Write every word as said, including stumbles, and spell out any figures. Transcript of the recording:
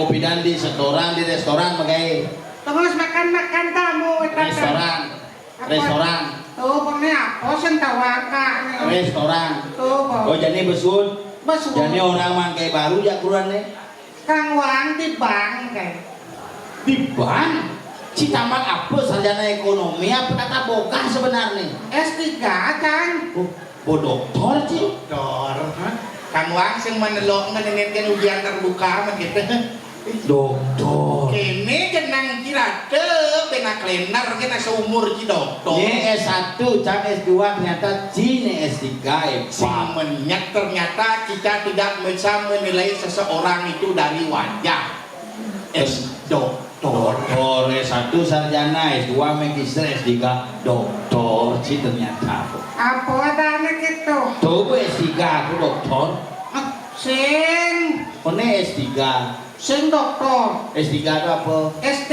Pidan di setoran, di restoran magaé. Terus makan-makan tamu, éta téh. Restoran. Apa? Restoran. Tuh, pokoknya apa sih tawaka nih? Restoran. Tuh, Bos. Oh, jadi besut. Besut. Jadi orang mangké baru ya kuruan nih. Kang Wang di bank kayak. Di bank? Si tamat apa sarjana ekonomi apa kata boga sebenarnya? S tiga, Kang. Oh, bo doktor, Ci. Doktor, hah? Kang Wang sing menelok ngenenin kan ujian terbuka mah gitu. Doktor. Kéné genang kira teu bena kalender kena seumur Ci doktor. Ini S satu, Cang S dua, ternyata Ci ini S tiga, sing hebat. Menyet ternyata kita tidak bisa menilai seseorang itu dari wajah. S doktor. Doktor, S satu sarjana, S dua magister, S tiga doktor, Ci ternyata. Apa adanya gitu? Tuh, S tiga aku doktor. Ah, sing. Ini S tiga. Sing doktor. S tiga itu apa? S T.